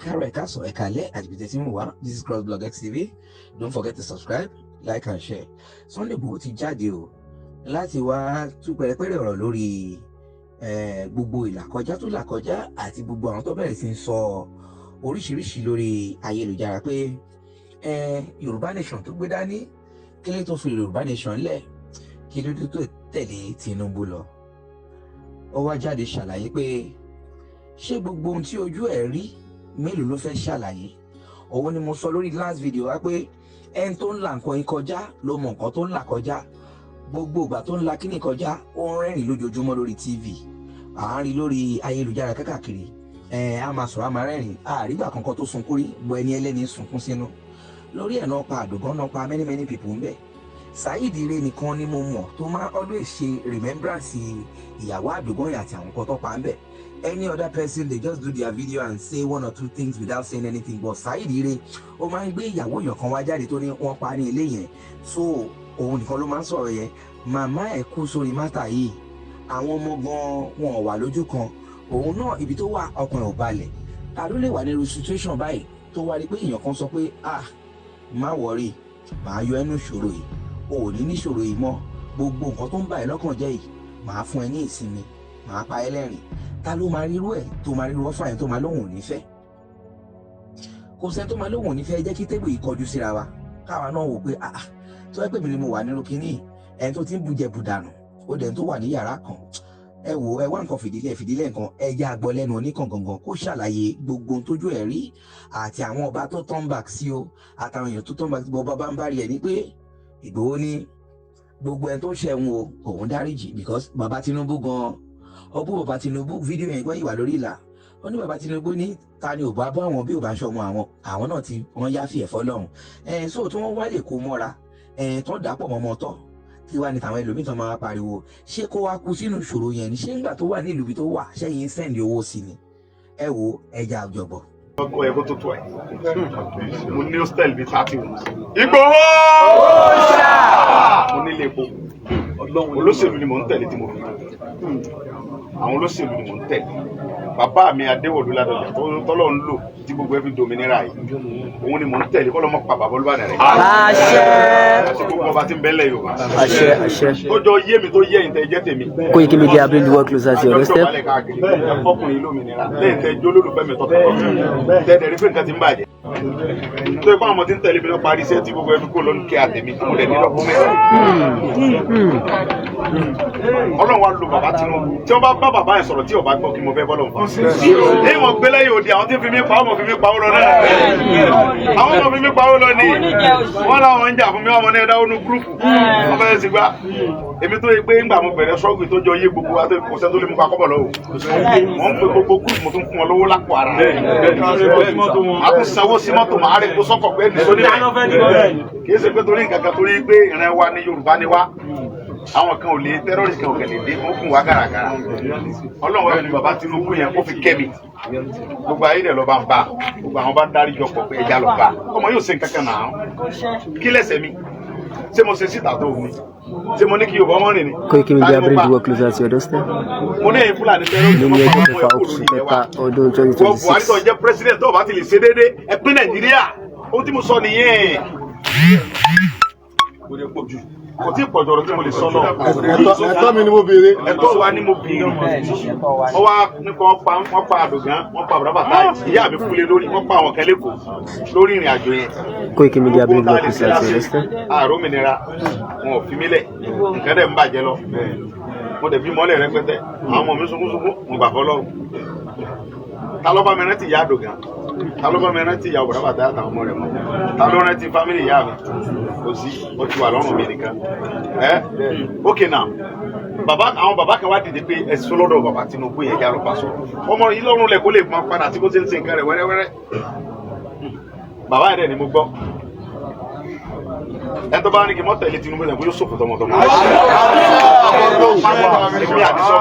Káàárọ̀, ẹ káàsán, ẹ káalẹ́ àti ibi tí ń wá. This is Crossblog XTV. Don't forget to subscribe, like and share. Sunday Igboho ti jáde o láti wá tú pẹ̀rẹ̀pẹ̀rẹ̀ ọ̀rọ̀ lórí gbogbo ìlàkọjá tó làkọjá àti gbogbo àwọn tó bẹ̀rẹ̀ sí ń sọ oríṣiríṣi lórí ayélujára pé Yorùbá Nation tó gbé dání, kí ló tó fi Yorùbá Nation lẹ̀, kí ló tó tẹ̀lé Tinubu lọ. Ó wá jáde ṣàlàyé pé ṣé gbogbo ohun tí ojú ẹ̀ rí, mélòó ló fẹ́ ṣàlàyé. Òun ni mo sọ lórí last video wa pé ẹni tó ń là nǹkan yín kọjá ló mọ nǹkan tó ń là kọjá. Gbogbo ìgbà tó ń la kíní kọjá, ó ń rẹ́rìn lójoojúmọ́ lórí TV, à ń rí lórí ayélujára kákàkiri. Ẹ á máa sọ̀rọ̀, á máa rẹ́rìn, àrígbà kankan tó sunkún rí bọ. Ẹni ẹlẹ́ni sunkún sínú lórí ẹ̀ náà pa àdògán náà, pa many many people ń bẹ̀. Saheed Ire nìkan ni mo mọ̀ tó máa always ṣe remembrance ìyàwó àdògán yẹn àti àwọn kan tó pa ń bẹ̀. Any other person, they just do their video and say one or two things without saying anything, but Saheed Ire, ó máa ń gbé ìyàwó èèyàn kan wá jáde tó ní wọ́n pa ní ilé yẹn. So òun nìkan ló máa ń sọ̀rọ̀ yẹn. Màmá ẹ̀ kú sórí matter yìí, àwọn ọmọ gan wọn ò wà lójú kan. Òun náà, ibi tó wà, ọkàn ẹ̀ ò balẹ̀. Ta ló lè wà nírú situation báyìí tó wá rí pé èèyàn kan sọ pé, "Ah, má worry, màá yọ ẹnu ìṣòro yìí, o ò ní níṣòro yìí mọ́, gbogbo nǹkan tó ń bà ẹ́ lọ́kàn jẹ́ yìí, màá fún ẹ ní ìsinmi, màá pa ẹ́ lẹ́rìn"? Ta ló máa rírú ẹ̀, tó máa rírú offer yẹn, tó máa lóhùn ò ní fẹ́? Kò sẹ́ni tó máa lóhùn ò ní fẹ́. Jẹ́ kí table yìí kọjú síra wa, káwa náà wò pé, ah, tó ẹ pè mí ni mo wà nínú kínní, ẹni tó ti ń bujẹ bùdànù, ó dẹ̀ tó wà ní yàrá kan. Ẹ wò, ẹ wá nǹkan fìdílé fìdílé nǹkan. Ẹ yá gbọ́ lẹ́nu oníkan gangan kó ṣàlàyé gbogbo ohun tójú ẹ̀ rí àti àwọn ọba tó turn back sí o, àtàwọn èèyàn tó turn back sí. Bọ́ bàbá ń bá rí ẹ ní pé Ìgbòho ní gbogbo ẹni tó ṣẹ̀wọ̀n o, òun dáríjì, because bàbá Tinubu gan ọbú. Bàbá Tinubu, fídíò yẹn gbọ́ ìwà lórí ìlà. Ó ní bàbá Tinubu ní ta ni ò bá bọ́ àwọn bí ò bá ṣọmọ àwọn, àwọn náà tí wọ́n yá fi ẹ̀fọ́ lọ́hùn ẹ̀. So tí wọ́n wá lè kó mọ́ra ẹ̀ tó dàpọ̀ mọ́mọ́ tọ́ kí wá ní tàwọn ẹlòmíì tó máa pariwo, ṣé kó wá kú sínú ìṣòro yẹn ni? Ṣé ńgbà tó wà nílùú ibi tó wà, ṣẹ́yìn send owó sí ni? Ẹ wo, ẹja àjọbọ. Ó yẹ kó tó tó ẹ. Mo ní hostel bíi 30 rooms. Ìgbòho, mo nílé epo. Olóṣèlú ni mò ń tẹ̀lé tí mo fi àwọn olóṣèlú ni mò ń tẹ̀lé. Bàbá mi Adéwọ̀lú Ládọjà tọ́lọ́ ń lò tí gbogbo ẹ fi dòmìnira yìí, òun ni mò ń tẹ̀lé. Kọ́ ló mọ̀ pa bàbá Olúbàdàn rẹ̀. Àṣẹ. Àti gbogbo ọba tí ń bẹ́lẹ̀ Yorùbá. Àṣẹ, àṣẹ. Tó jọ yé mi, tó yé ẹ̀yin tẹ́ jẹ́ tèmi. Koiki Media bring the world closer to your doorstep. Àjọ káàkiri ẹ fọkùnrin lómìnira lẹ́yìn tẹ́ jó lólùfẹ́ mi tọ́tọ́ tẹ́tẹ́ rí pé nǹkan ti ń bàjẹ́ tó ipá àwọn ọmọ tí ń tẹ̀lé mi lọ parí iṣẹ́ tí gbogbo ẹbí kò lọ ń kí àtẹ̀mí tí mo lẹ̀ ní document. Ọlọ́run wa lo bàbá Tinubu. Tí wọ́n bá bá bàbá yẹn sọ̀rọ̀, tí ọba gbọ́, kí mo fẹ́ bọ́lọ̀ fà. Ní wọn gbé lẹ́yìn òde, àwọn tí ń fi mí pa ọmọ fi mí pa ó lọ náà, àwọn ọmọ fi mí pa ó lọ ní wọ́n làwọn ń jà fún mi. Wọ́n ní ẹ̀dá onú group wọ́n fẹ́ẹ́ sì gbá èmi tó yẹ pé ńgbà mo bẹ̀rẹ̀ sọ́ọ̀gì tó jọ yé gbogbo wa tó kò sẹ́ tó lè mú pa kọ́bọ̀ lọ́wọ́. Wọ́n ń pe gbogbo group, mo tún fún wọn lówó lápò ara, a tún sanwó sí mọ́tò, màá rí kó sọ́kọ̀ pé nìṣó níbẹ̀. Kì í ṣe pé torí nǹkan kan, torí pé ìran wa ní Yorùbá ni wá. Àwọn kan ò lè terrorist kan ò kẹ̀ lè dé, wọ́n fún wa gàràgàrà. Ọlọ́run wa fi bàbá Tinubu yẹn, kó fi kẹ́ mi. Gbogbo ayé dẹ̀ lọ́ba ń bá gbogbo àwọn bá ń dárí jọ pọ̀ pé ẹja lọ bá ọmọ yóò ṣe nǹkan kan náà. Kí lẹ́sẹ̀ mi? Ṣé mo ṣe síta tó mi? Ṣé mo ní kí Yorùbá mọ́ rìn ni? Koiki Media bring the world closer to your doorstep. Mo ní ẹ̀yin Fúlàní terrorist. Lóní ọjọ́ kẹfà oṣù kẹta ọdún twenty wọ́n twenty Buhari tó six. jẹ́ president, tó bá ti lè ṣe déédéé, ẹ pín Nàìjíríà. Ohun tí mo sọ nìyẹn, kò tí ì pọ̀jù ọ̀rọ̀ tí mo lè sọ lọ. Ẹ̀tọ́ mi ni mo béèrè. Ẹ̀tọ́ wa ni mo béèrè. Wọ́n wá ní kí wọ́n pa, wọ́n pa àdògán, wọ́n pa àbúrò bàtà, ìyá mi kúlé lórí, wọ́n pa àwọn kan lẹ́kọ̀ọ́ lórí ìrìn àjò yẹn. Koiki Media bring the world closer to your doorstep. Ààrò òmìnira wọn ò fi mí lẹ̀, nǹkan dẹ̀ ń bàjẹ́ lọ. Mo dẹ̀ bí mọ́lẹ̀ rẹpẹtẹ. Àwọn ọmọ mi sunkún sunkún, mo gbà fọlọ́. Ta ló bá mi rántí ìyá àdògán? Ta ló bá mi rántí ìyá òbúrò bàtà àtàwọn ọmọ rẹ̀ mọ́? Ta ló rántí family ìyá mi? Kò sí. Ó ti wà lọ́rùn mi nìkan ẹ. Ok, now, bàbá, àwọn bàbá kan wá dìde pé ẹ sọ lọ́dọ̀ bàbá Tinubu yẹn, yàrá bá sọ ọmọ yìí lọ́rùn lẹ̀ kó lè máa padà tí kò ṣe ń ṣe nǹkan rẹ̀ wẹ́rẹ́wẹ́rẹ́. Bàbá yẹn dẹ̀ ni mo gbọ́. Ẹ tó bá ní kí n mọ́ tẹ̀lé Tinubu yẹn, kó yóò ṣòfò tọmọtọmọ. Èmi àdìsọ́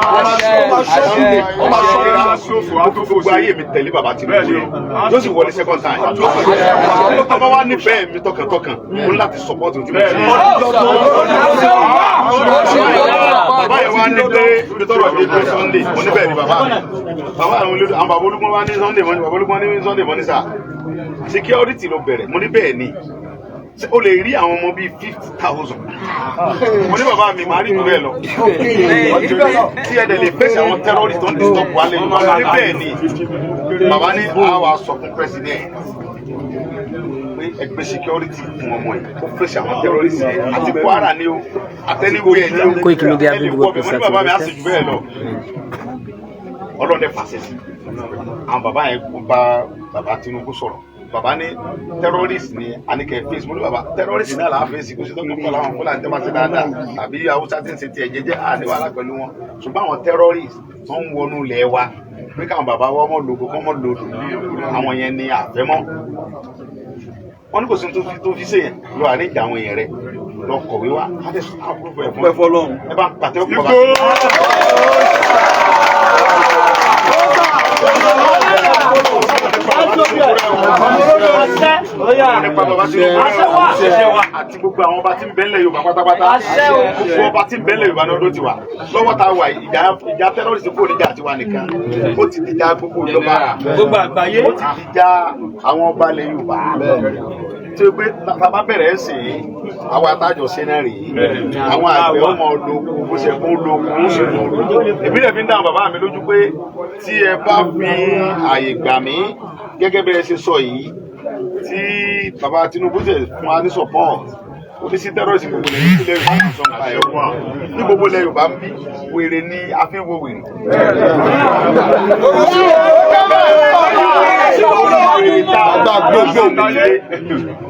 mo fi gbogbo ayé mi tẹ̀lé bàbá Tinubu yẹn, yóò sì wọlé second time. Tó bá wà nífẹ̀ẹ́ mi tọkàntọkàn, mo ní láti support tí mo ti. Bàbá yẹn wá ní pé ibi tọrọ dé pé Sunday, mo ní bẹ́ẹ̀ ni bàbá mi. Bàbá àwọn olódò, àwọn bàbá olúgbọ́n wá ní Sunday, mo ní bàbá olúgbọ́n ní Sunday, mo ní sà. Security ló bẹ̀rẹ̀, mo ní bẹ́ẹ̀ ni. Ṣé o lè rí àwọn ọmọ bíi 50,000? Mo ní bàbá mi, màá rí jù bẹ́ẹ̀ lọ. Tí ẹ dẹ̀ lè fèsì àwọn terrorist tó ń disturb wa lẹ́yìn, mo ní bẹ́ẹ̀ ni. Bàbá ní àwa sọ fún president pé ẹgbẹ́ security fún ọmọ yìí kó fèsì àwọn terrorist yẹn àti Kwara ni o, àtẹniwé ẹ ní o. Koiki Media Ẹ lè bring the wọ world bẹ̀. Mo ní closer to bàbá your mi á sì doorstep. jù bẹ́ẹ̀ lọ. Ọlọ́dẹ fàṣẹ sí àwọn bàbá yẹn, kó bá bàbá Tinubu sọ̀rọ̀. Bàbá ní terrorist ni anike face. Mo ní bàbá, terrorist náà là á face, kó sì tọ́jú pẹ̀lú àwọn Fúlàní tẹ́ bá ṣe dáadáa tàbí Haúsá tí ń ṣe tiẹ̀ jẹ́jẹ́, à ní wàhálà pẹ̀lú wọn, ṣùgbọ́n àwọn terrorist tó ń wọnú ilẹ̀ wa pé káwọn bàbá wa mọ̀ lóko kọ́ mọ̀ lòdò, àwọn yẹn ni àfẹ́mọ́. Wọn ní kò sí tó fi ṣe yẹn lọ àríjà àwọn èèyàn rẹ lọ kọ̀wé wa á dẹ̀ àpúrúfù ẹ̀ fún ẹ bá ń pàtẹ́wọ́ fún bàbá. Nípa bàbá Tinubu àti gbogbo àwọn ọba tí ń bẹ́ńlẹ̀ Yorùbá pátápátá, gbogbo ọba tí ń bẹ́ńlẹ̀ Yorùbá náà ló ti wà lọ́wọ́ tá a wà yìí. Ìjà terrorist kò níjà tiwa nìkan, ó ti dìjà gbogbo ìjọba, Gbogbo àgbáyé. Ó ti dìjà àwọn ọba ilẹ̀ Yorùbá tí o pé tá a bá bẹ̀rẹ̀ ẹ̀ sìn ín, àwọn atájọ ṣe náà rèé, àwọn àgbẹ̀ ọmọ olóko bó ṣe kó lóko ó sì mọ̀ ọ́. Èmi lè fi ń dáhùn bàbá mi lójú pé tí ẹ bá fi àyè gbà mí gẹ́gẹ́ bí ẹ ṣe sọ yìí, tí bàbá Tinubu ṣe fún wa ní support, ó ní sí terrorist gbogbo ilẹ̀ ilẹ̀ Yorùbá ń sọ nípa ẹ̀ wọ́n ní gbogbo ilẹ̀ Yorùbá ń bí wèrè ní àfihàn wèrè.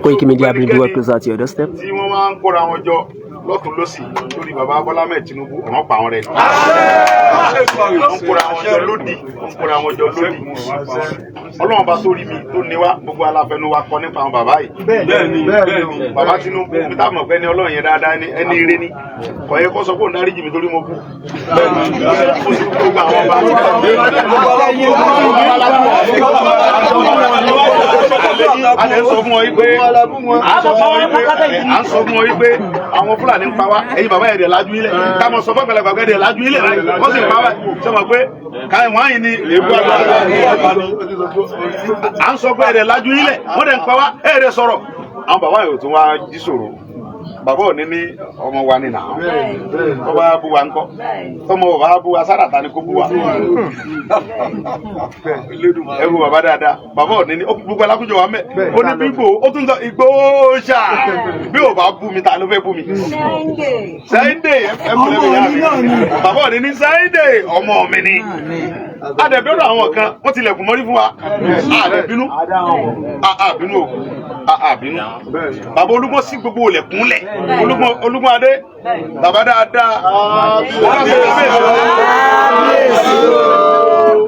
Koiki Media bring the world closer to your doorstep. Tí wọ́n máa ń kóra wọn jọ lọ́tún lọ́sì lórí bàbá Bọ́lá mẹ́ẹ̀ Tinubu, ọ̀ràn pa àwọn rẹ̀ ni. Wọ́n ń kóra wọn jọ lódì, wọ́n ń kóra wọn jọ lódì. Ọlọ́run bá sórí mi tó ní wá, gbogbo aláfẹnú wa kọ nípa àwọn bàbá yìí. Bẹ́ẹ̀ni. Bàbá Tinubu mi tá mọ̀ pé ní Ọlọ́run yẹn dáadáa ní ẹni ire ni, kò yẹ kó sọ pé òun dáríjì mi torí mo kú. Ó sì gbogbo àwọn ọba. A lè sọ fún wọn yìí pé à ń sọ fún wọn yìí pé à ń sọ fún wọn yìí pé àwọn Fúlàní ń pa wá, ẹ̀yin bàbá yẹn dẹ̀ lajú ilẹ̀, ká mọ̀ sọ fún àgbàlagbà pé dẹ̀ lajú ilẹ̀ báyìí, wọ́n sì ń pa wá. Ṣé mọ̀ pé káyọ̀ wọ́n yìí ni èébú àgbàlagbà? À ń sọ pé ẹ̀dẹ̀ lajú ilẹ̀, wọ́n dẹ̀ ń pa wá, ẹ̀ẹ́dẹ̀ sọ̀rọ̀. Àwọn bàbá yóò tún wá jí sòrò. Bàbá òní ní ọmọ wa ni nàá tó bá bú wa ńkọ́, tọmọ bàbá bú wa sára ta ni kó bú wa. Ẹ wo bàbá dáadáa, bàbá òní ní gbogbo alákùjọ wa mẹ, ó ní bí Ìgbòho, ó tún sọ Ìgbòho ṣá, bí ò bá bú mi, ta ló fẹ́ bú mi? Sunday, ẹ kúlẹ̀ mi yá mi. Bàbá òní ní Sunday ọmọ mi ni. Adẹ̀bẹ̀rẹ̀ àwọn kan wọ́n tilẹ̀kùn mọ́rí fún wa, àdẹ̀bínú àbínú o, àbínú. Bàbá Olúgbọ́n sí gbogbo olẹ̀kúnlẹ̀, Olúgbọ́n, Olúgbọ́n adé, bàbá dáadáa,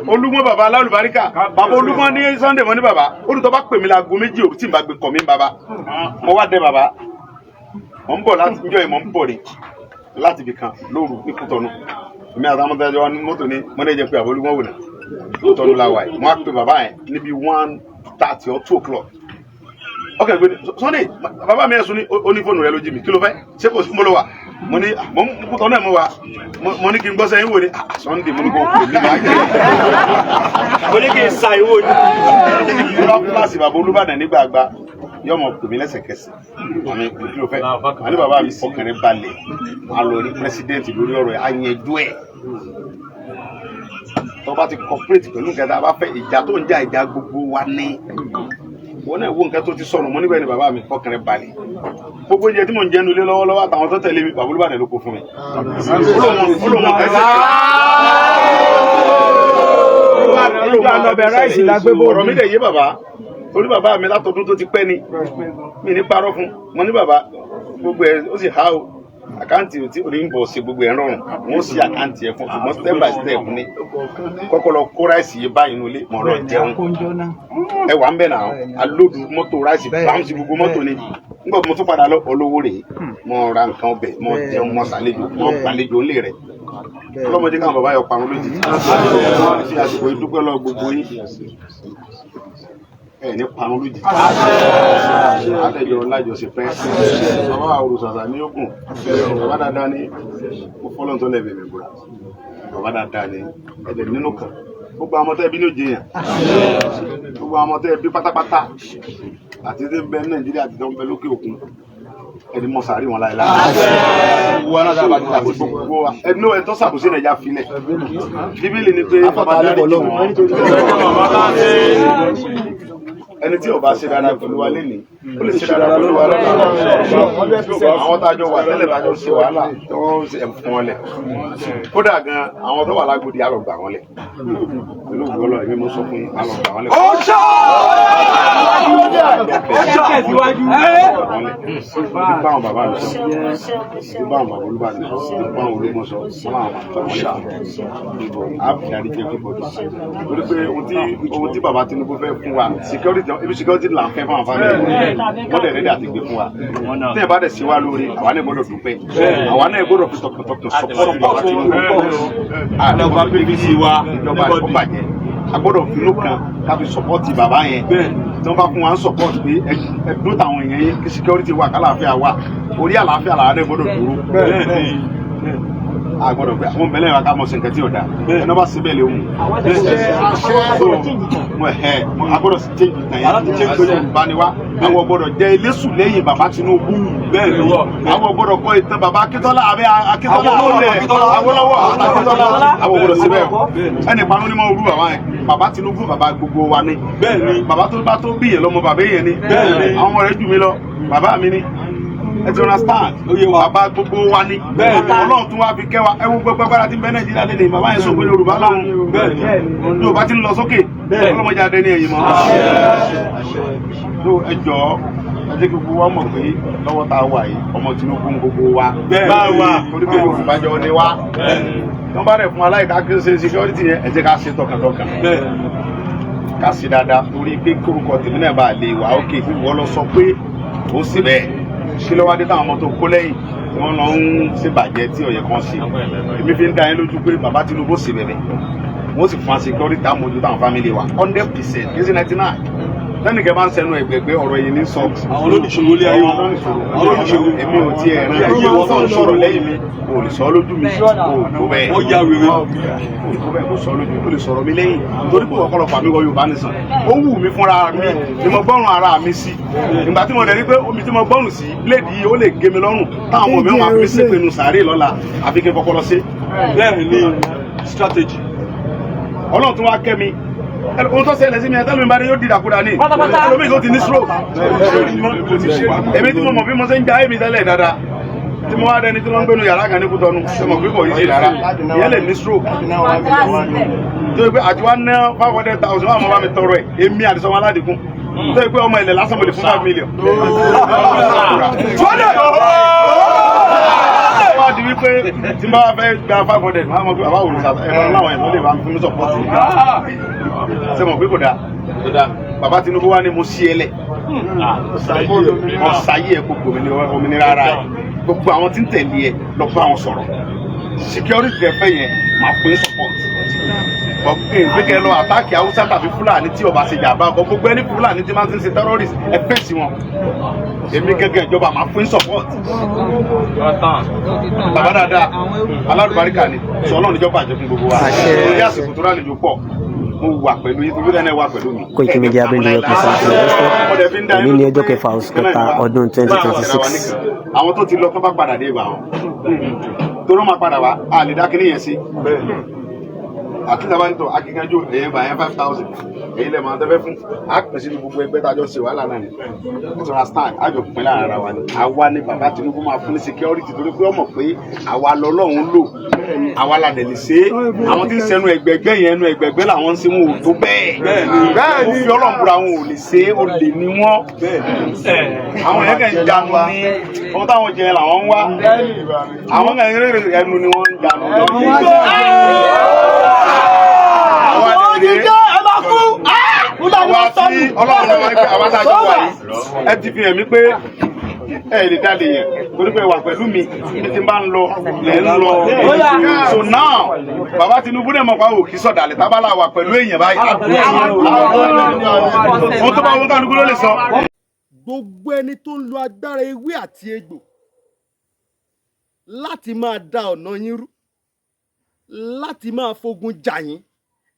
Olúgbọ́n, bàbá alálùbáríkà, bàbá Olúgbọ́n ní Sunday mọ́ ní bàbá olùtọ́ bá pè mí láago 2 òru tí n bá gbé kọ̀ mí bàbá mo wá dé. Bàbá mo ń bọ̀ láti njọ́ yìí, mo ń bọ̀ rè láti ibì kan lóru ní Kútọ́nù. Èmi àtàwọn ọmọdé wa ní mọ́tò ní mọ́nẹ́jẹ pé àbọ̀ Olúgbọ́n wò náà Kútọ́nù la wà yìí. Wọ́n á pè bàbá yẹn níbi 1:30 or 2 o'clock. Ok, gbé Sunday, bàbá mi ẹ̀sùn ní onífóònù rẹ ló jí mi, kí ló fẹ́ ṣé? Kò sí mo lọ wà, mo ní mo ń Kútọ́nù ẹ̀ mo wà, mo ní kí n gbọ́ sẹ́yìn wò ni. Ah, Sunday, mo ní kó pè mí máa jẹ́. Mo ní kí n sa ìwò ni. Mo bá kíláàsì bàbá Olúbàdàn nígbàgbà, yóò mọ̀ pè mí lẹ́sẹ̀kẹsẹ̀. Àmì kí ló fẹ́? Àní bàbá mi, fọkàn rẹ balẹ̀, a lọ rí president lórí ọ̀rọ̀ ẹ̀, á yanjú ẹ̀. Tó bá ti cooperate pẹ̀lú nǹkan tá a bá fẹ́, ìjà tó ń jà, ìjà gbogbo wa ní. Wọn náà wo nǹkan tó ti sọnù. Mo níbẹ̀ ni bàbá mi, fọkàn rẹ balẹ̀. Gbogbo oúnjẹ tí mò ń jẹnu ilé lọ́wọ́lọ́wọ́ àtàwọn tó tẹ̀lé mi, bàbá Olúbàdàn ló kó fún mi. Olóhùn tẹ́sí ọ̀rọ̀ mi dẹ̀ yé bàbá, torí bàbá mi látọdún tó ti pẹ́ ni mi ní parọ́ fún mo ní bàbá gbogbo ẹ̀ ó sì há o, account tí ò ní bọ̀ sí gbogbo ẹ̀ rọrùn, wọ́n sì account ẹ̀ fún, ṣùgbọ́n step by step ni. Kọ́kọ́ lọ kó rice yìí báyìí nulẹ̀, mọ̀ lọ jẹun ẹ wà ń bẹ̀ náà. Alóòdù mọ́tò rice báńsì gbogbo mọ́tò ni. Nígbà tí mo tún padà lọ, olówó rèé, mo ra nǹkan ọbẹ̀, mo jẹun, mo ṣàlejò, mo gbàlejò ńlẹ̀ rẹ̀. Ọlọ́mọdé káwọn bàbá yọ parun lójijì. Wọ́n fi àsìkò yìí dúpẹ́ lọ gbogbo yín. Ẹ ní parun lójijì. Àtẹjọ lájọṣepẹ́. Bàbá Òrùsàsà ní Ògùn. Bàbá dáadáa ní mo fọlọ́n tó lẹ́bẹ̀ẹ́ mi búra. Bàbá dáadáa ní ẹ̀dẹ̀ nínú kan. Gbogbo àwọn ọmọ tẹ́ bí ní òjì yẹn. Gbogbo àwọn ọmọ tẹ́ bí pátápátá. Àti tí ń bẹ ní Nàìjíríà àti tí ń bẹ lókè òkun. Ẹni mọ sàárì wọn láéláé. Gbogbo wa. Ẹni ẹ tó sàbòsí Nàìjíríà filẹ̀. Bíbélì ni pé bàbá dárí jì wọ́n. Ẹni tí ò bá ṣe dáadáa pẹ̀lú wa lénìí, ó lè ṣe dáadáa pẹ̀lú wa lọ́la. Àwọn tá a jọ wà tẹ́lẹ̀ tá a jọ ṣe wàhálà tó ń ṣe fún wọn lẹ̀. Kódà gan, àwọn tó wà lágbòdì á lọ gbà wọ́n lẹ̀. Pẹ̀lú ògbọ́lọ̀ èmi mo sọ fún yín, á lọ gbà wọ́n lẹ̀. Ti bá àwọn bàbá mi sọ, ti bá àwọn bàbá Olúbàdàn sọ, ti bá àwọn ológun sọ, wọn làwọn máa gbà wọ́n lẹ̀. Á darí jẹ́ kí bọ́dọ̀. Torí pé ohun tí bàbá Tinubu fẹ́ fún wa, security, ibi security là ń fẹ́ fún àwọn family. Wọ́n dẹ̀ ready àti gbé fún wa. Tí ẹ bá dẹ̀ sí wa lórí, àwa náà gbọ́dọ̀ dúpẹ́. Àwa náà gbọ́dọ̀ fi tọkàntọkàn support bàbá Tinubu. Ìjọba PVC wa. Ìjọba ìkó bàjẹ́. A gbọ́dọ̀ finú kan ká fi support bàbá yẹn. Tí wọ́n bá fún wa ń support pé ẹ dúró táwọn èèyàn yín kí security wà kálàáfíà wà. Orí àlàáfíà làwa náà gbọ́dọ̀ dúró. A gbọ́dọ̀ pé àwọn bẹ̀lẹ̀ wa ká mọ̀ sí nǹkan tí ò dáa. Ẹni wọ́n bá síbẹ̀ lè mú. So a gbọ́dọ̀ change ìtàn yẹn. Yorùbá ni wá. Àwọn gbọ́dọ̀ jẹ́ eléṣù lẹ́yìn bàbá Tinubu. Àwọn gbọ́dọ̀ kọ́ ìtàn bàbá Akíntọ́lá àbẹ́ Akíntọ́lá Awólọ́wọ̀ Akíntọ́lá. Àwọn gbọ́dọ̀ síbẹ̀. Ẹnì panu ni mo rú bàbá yẹn. Bàbá Tinubu bàbá gbogbo wa ni. Bàbá tó bá tó bí yẹn lọ́mọ bàbá yẹn ni. Àwọn ọmọ rẹ̀ jù mí lọ. Bàbá mi ni. Ẹ ti understand? Bàbá gbogbo wa ni. Ọlọ́run tún wá fi kẹ́ wa. Ẹ wo gbogbo agbára tí ń bẹ Nàìjíríà lé ní bàbá yẹn sọ pé Yorùbá lọ́run. Yorùbá ti ń lọ sókè. Ọlọ́mọdé adé ní ẹ̀yìn mọ́. So ẹ jọ̀ọ́, ẹ jẹ́ kí gbogbo wa mọ̀ pé lọ́wọ́ tá a wà yìí, ọmọ Tinubu ń gbogbo wa. Torí pé Yorùbá jọ ni wá. Tí wọ́n bá rẹ̀ fún aláìka kí ó ṣe security yẹn, ẹ jẹ́ ká ṣe tọkàntọkàn. Ká ṣe dáadáa torí pé kórúkọ tèmi náà bá lè wà ókè. Ìwọ lọ sọ pé ó sì bẹ́ẹ̀. Kí ló wá dé táwọn ọmọ tó kó lẹ́yìn tí wọ́n lọ ń ṣèbàjẹ́ tí ó yẹ kán ṣe? Èmi fi ń dá yín lójú pé bàbá Tinubu ṣe bẹ̀bẹ̀. Wọ́n sì fún wa security àmójútó àwọn family wa 100%, kì í ṣe 99. Tẹ́nìkẹ́ bá ń sẹnu ẹ̀gbẹ̀gbẹ́ ọ̀rọ̀ yìí ní sọ. Àwọn olódìṣòro ilé ayé wọn. Àwọn olódìṣòro. Èmi ò tiẹ̀ rán ayé wọn tó ń sọ̀rọ̀ lẹ́yìn mi. Kò lè sọ lójú mi. Kò tó bẹ́ẹ̀. Wọ́n ya wèrè. Kò tó bẹ́ẹ̀ kò sọ lójú mi. Kò lè sọ̀rọ̀ mi lẹ́yìn. Torí pé ọ̀pọ̀lọpọ̀ àmì wọ Yorùbá nìsan. Ó wù mí fúnra mi ni mo gbọ́rùn ara mi sí. Ìgbà tí mo dẹ̀ rí pé omi tí mo gbọ́rùn sí bíléèdì yìí ó lè gé mi lọ́rùn. Táwọn ọmọ mi wọn fi mí ṣépè nu sàárè lọ́la àfi kí n fọpọlọ sí. Bẹ́ẹ̀ ni strategy. Ọlọ́run tún wá kẹ́ mi. Ohun tó ṣẹlẹ̀ sí mi, ẹtẹ́lómi bá dé yóò dìdàkudà ní. Ẹlòmíì tó ti ní stroke. Èmi tí mo mọ̀ bí mo ṣe ń ja èmi tẹ́lẹ̀ dáadáa. Tí mo wá dẹni tí wọ́n ń gbénu yàrá kan ní Kútọ́nù, ṣe mọ̀ pé kò yí sí rárá. Ìyẹn lè ní stroke. Tó yẹ pé àti wá ná 500,000 wà mọ́ bá mi tọrọ ẹ̀, èmi àti sọmọ aládìkún. Tó yẹ pé ọmọ ilẹ̀ lásán mo lè fún 5 million. Wá di wípé tí n bá fẹ́ gba 500, máa mọ̀ pé bàbá òrùka ẹ̀rọ láwọn ẹ̀ tó lè bá mi fún mi support. Ṣé mọ̀ pé kò dáa? Bàbá Tinubu wá ní mo sí ẹ lẹ̀. Mo sáyé ẹ kó gbòmìnira òmìnira ara ẹ. Gbogbo àwọn tí ń tẹ̀lé ẹ lọ bá wọn sọ̀rọ̀. Security rẹ fẹ́ yẹn máa fún yín support. Pé kẹ́ lọ attack Haúsá tàbí Fúlàní tí ọba ṣe jàmbá ọkọ̀ gbogbo ẹni Fúlàní tí máa ń ṣe terrorist ẹ fèsì wọn. Èmi gẹ́gẹ́ ìjọba máa fún yín support. Bàbá dáadáa, alálùbáríkà ni, sọ Ọlọ́run níjọba àjẹkùn gbogbo wa. Lórí àsìkò tó rálejò pọ̀, mo wà pẹ̀lú yín torí ẹ̀nà wà pẹ̀lú mi. Koiki Media bring the world closer to your doorstep. Òní ní ọjọ́ kẹfà oṣù kẹta ọdún 2026. Àwọn tó ti lọ kán bá padà dé ìgbà wọn. Toró máa padà wá, a lè dá kíní yẹn sí. Àtúntà bá ń tọ akíkanjú èyí bá yẹn 5,000. Èyí lè máa tẹ́fẹ́ fún. A pèsè sínú gbogbo ẹgbẹ́ tá a jọ ṣe wàhálà náà ni. Ó ti ra stand, a jọ pín láàrin ara wa ni. Àwa ni bàbá Tinubu máa fún ní security torí pé ó mọ̀ pé àwa lọ́lọ́run lò. Àwa la dẹ̀ lè ṣe é. Àwọn tí ń sẹnu ẹgbẹ̀gbẹ́ yẹn ẹnu ẹgbẹ̀gbẹ́ làwọn ń ṣe wọn ò tó bẹ́ẹ̀. Mo fi Ọlọ́run búra wọn ò lè ṣe é, olè ni wọ́n. Àwọn yẹn kàn ń janu ní ohun táwọn jẹ làwọn ń wá. Àwọn kan rere ẹnu ni wọ́n ń janu lọ. Àwọn àdèrè àwa tí Ọlọ́run lọ́wọ́ pé àwa tá a jọ wà yìí ẹ ti fi hàn mí pé Ẹ lè dalẹ̀ yẹn torí pé wà pẹ̀lú mi bí ti bá ń lọ lẹ̀ ń lọ. So now, bàbá Tinubu dẹ̀ mọ̀ pa òkì sọ̀dàlẹ̀ tábàlà wà pẹ̀lú èèyàn báyìí. Ohun tó bá wọn kálukú ló lè sọ. Gbogbo ẹni tó ń lo agbára ewé àti egbò láti máa da ọ̀nà yín rú, láti máa fogun jà yín,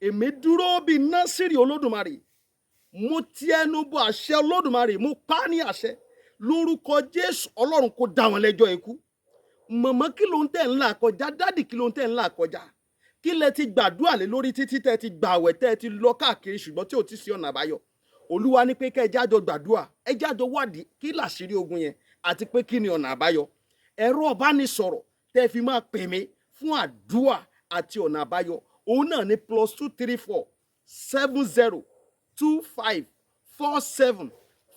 èmi dúró bíi Násìrì Olódùmarè, mo ti ẹnu bọ àṣẹ Olódùmarè, mo pa á ní àṣẹ lórúkọ Jésù, Ọlọ́run kó dá wọn lẹ́jọ́ ikú. Mọ̀mọ́, kí ló ń tẹ̀ ń là kọjá? Daddy, kí ló ń tẹ̀ ń là kọjá? Kí lẹ ti gbàdúrà lé lórí títí tẹ́ ti gbàwẹ̀, tẹ́ ti lọ káàkiri, ṣùgbọ́n tí ò ti sí ọ̀nà àbáyọ? Olúwa ní pé kẹ́ ẹ jájọ gbàdúrà, ẹ jájọ wádìí kí làṣírí ogun yẹn àti pé kí ni ọ̀nà àbáyọ. Ẹ̀rọ ọ̀bánisọ̀rọ̀ tẹ́ fi máa pè mí fún àdúrà àti ọ̀nà àbáyọ, òun náà ní +234 70 25 47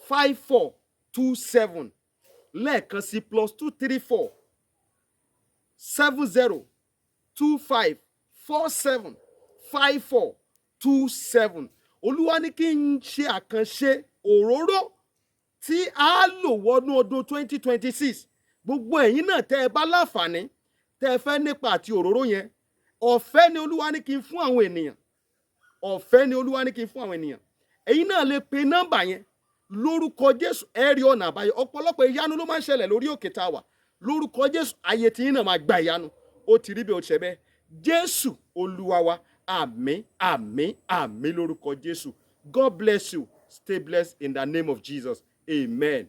54 27. Lẹ́ẹ̀kan sí, +234 70 25 47 54 27. Olúwa ní kí n ṣe àkànṣe òróró tí a lò wọnú ọdún 2026. Gbogbo ẹ̀yin náà tẹ́ ẹ bá láǹfààní, tẹ́ ẹ fẹ́ nípa àti òróró yẹn, ọ̀fẹ́ ni Olúwa ní kí n fún àwọn ènìyàn. Ọ̀fẹ́ ni Olúwa ní kí n fún àwọn ènìyàn. Ẹ̀yin náà lè pe nọ́mbà yẹn. Lórúkọ Jésù, ẹ rí ọ̀nà àbáyọ. Ọ̀pọ̀lọpọ̀ ìyanu ló máa ń ṣẹlẹ̀ lórí òkè tá a wà. Lórúkọ Jésù, ayé tí yín náà máa gba ìyanu. Ó ti rí bí ó ṣe bẹ́ẹ̀. Jésù Olúwa wa. Àmín, àmín, àmín lórúkọ Jésù. God bless you. Stay blessed in the name of Jesus. Amen.